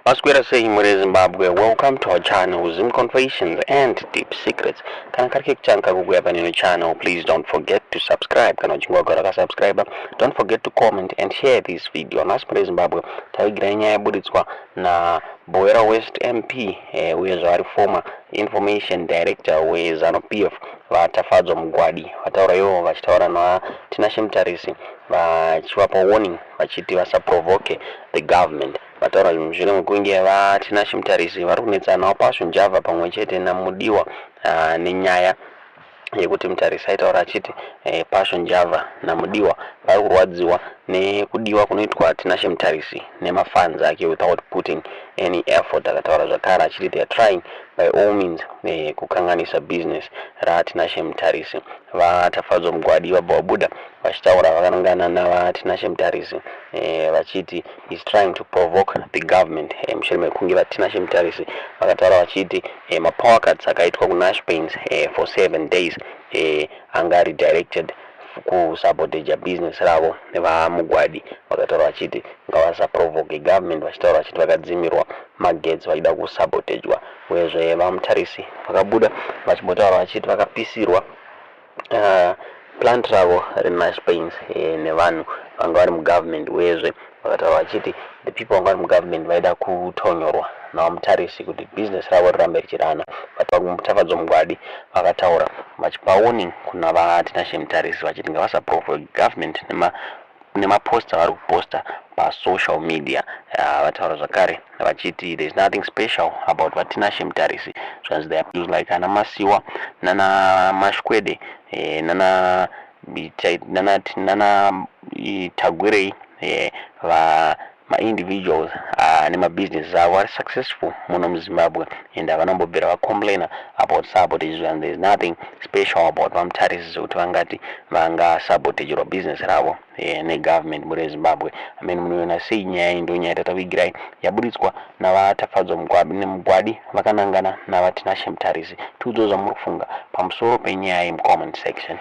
Maswera sei muri Zimbabwe? Welcome to our channel, Zim Confessions and Deep Secrets. Kana kari kekutanga kukuya panino channel, please don't forget to subscribe. Kana uchinge wagara wakasubscribe, don't forget to comment and share this video. Nhasi muri Zimbabwe tavigira nyaya yaburitswa naBuhera West MP, uye zvavari former information director weZANU PF, VaTafadzwa Mugwadi. Vataura ivo vachitaura naTinashe Mutarisi, vachivapa warning vachiti vasaprovoke the government. Vataura mushure mekunge vaTinashe Mutarisi vari kunetsanawo Passion Java pamwe chete naMudiwa, nenyaya yekuti Mutarisi aitaura achiti Passion Java naMudiwa vari kurwadziwa nekudiwa kunoitwa Tinashe Mutarisi nemafans ake without putting any effort. Akataura zvakare achiti they are trying by all means kukanganisa business raTinashe Mutarisi. VaTafadzwa Mugwadi vabva vabuda vachitaura vakanangana navaTinashe Mutarisi, vachiti is trying to provoke the government, mushure mekunge vaTinashe Mutarisi vakataura vachiti mapower cuts akaitwa kuNash Paints for 7 days anga ari directed kusabotaja business ravo. VaMugwadi vakataura vachiti ngavasaprovoke government, vachitaura vachiti vakadzimirwa magetsi vachida kusabotejwa. Uyezve VaMutarisi vakabuda vachimbotaura vachiti vakapisirwa plant ravo reNash Paints nevanhu vanga vari mugovernment. Uyezve vakataura vachiti the people vanga vari mugovernment vaida kutonyorwa navaMutarisi kuti business ravo rirambe richirana. VaTafadzwa Mugwadi vakataura vachipa warning kuna vaTinashe Mutarisi vachiti ngavasaprovoke government nemaposta vari kuposta pasocial media. Vataura zvakare vachiti there is nothing special about vaTinashe Mutarisi. Zvanzi they are like ana Masiwa nana Mashwede, nana Tagwirei, va maindividuals nemabhizinesi avo ari successful muno muZimbabwe and havanombobvira vacomplaina about sabotage, and there is nothing special about VaMutarisi zvekuti vangati vangasabotagerwa business ravo negovernment muri yeZimbabwe. Amen. Munoona sei nyaya iyi? Ndo nyaya tatavigirai yaburitswa naVaTafadzwa Mugwadi vakanangana naVaTinashe Mutarisi. Tiudzo zvamuri kufunga pamusoro penyaya iyi mucomment section.